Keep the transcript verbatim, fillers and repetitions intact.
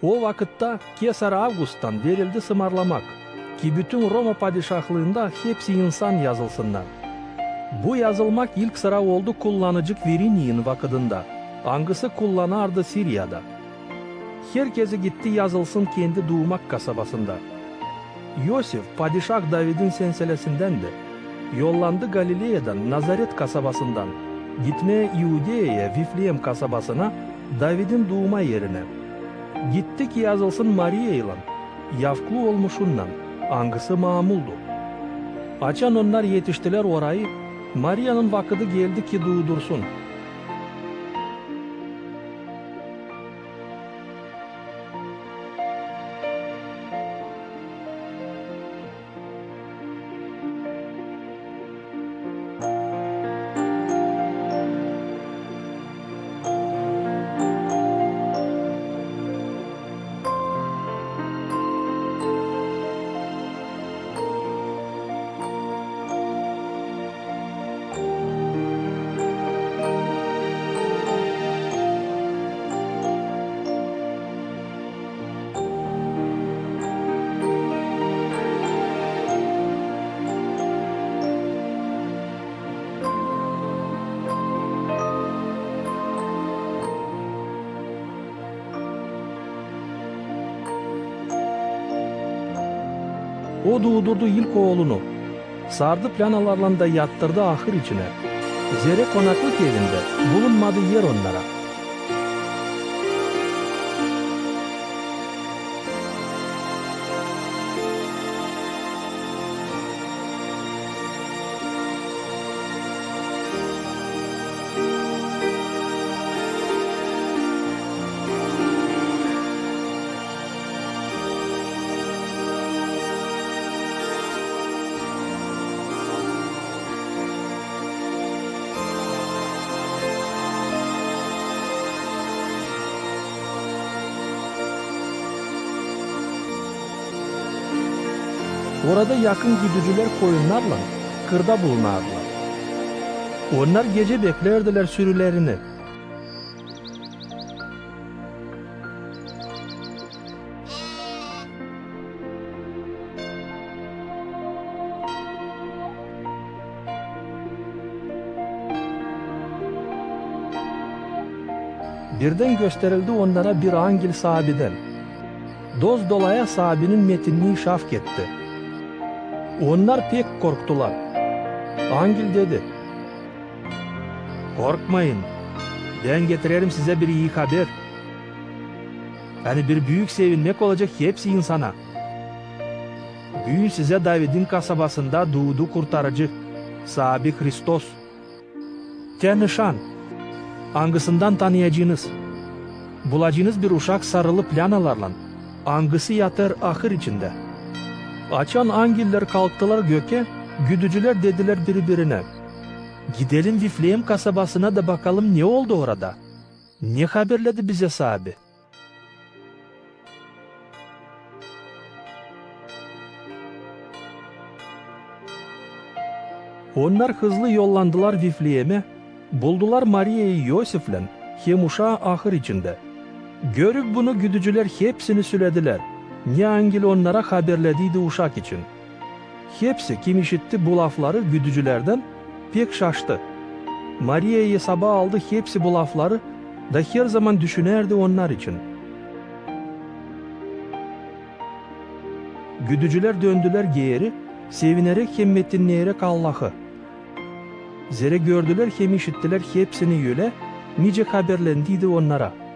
O vakıtta Kesar Avgusttan verildi sımarlamak, ki bütün Roma padişahlıında hepsi insan yazılsınnar. Bu yazılmak ilk sıra oldu kullanıcı Kviriniyin vakıdında, angısı kullanardı Siriyada. Herkezi gitti yazılsın kendi duumak kasabasında. İosif, padişah Davidin senselesindän, yollandı Galileyadan, Nazaret kasabasından, gitmää İudeyaya, Vifleem kasabasına, Davidin duuma erinä. Gitti, ki yazılsın Mariyaylan, yavklu olmuşunnan, angısı mamuldu. Açan onnar etiştilär orayı, Mariyanın vakıdı geldi, ki duudursun. O duudurdu ilk oolunu, sardı planalarlan da yattırdı ahır içinä, zerä konaklık evindä bulunmadı er onnara. Orada yakın güdücülär koyunnarlan kırda bulunardılar. Onnar gecä beklärdilär sürülerini. Birdän gösterildi onnara bir angel saabidän. Dost-dolaya saabinin metinnii şavk etti. Onnar pek korktular. Angel dedi: "Korkmayın, bän getirerim sizä bir ii haber, ani bir büük sevinmäk olacek hepsi insana. Büün sizä Davidin kasabasında duudu Kurtarıcı, Saabi Hristos. Tä nışan, angısından tanıyacınız. Bulacınız bir uşak sarılı planalarlan, angısı yatêr ahır içindä." Açan angellär kalktılar gökä, güdücülär dedilär biri-birinä: "Gidelim Vifleem kasabasına da bakalım, ne oldu orada, ne haberledi bizä Saabi." Onnar hızlı yollandılar Vifleemä, buldular Mariyayı İosiflän hem uşaa ahır içindä. Görüp bunu, güdücülär hepsini söledilär, ne angel onnara haberlediydi uşak için. Hepsi, kim işitti bu lafları güdücülerdän, pek şaştı. Mariyayı sabaa aldı hepsi bu lafları da her zaman düşünärdi onnar için. Güdücülär döndülär geeri, sevineräk hem metinneyeräk Allahı, zerä gördülär hem işittilär hepsini ölä, nicä haberlendiydi onnara.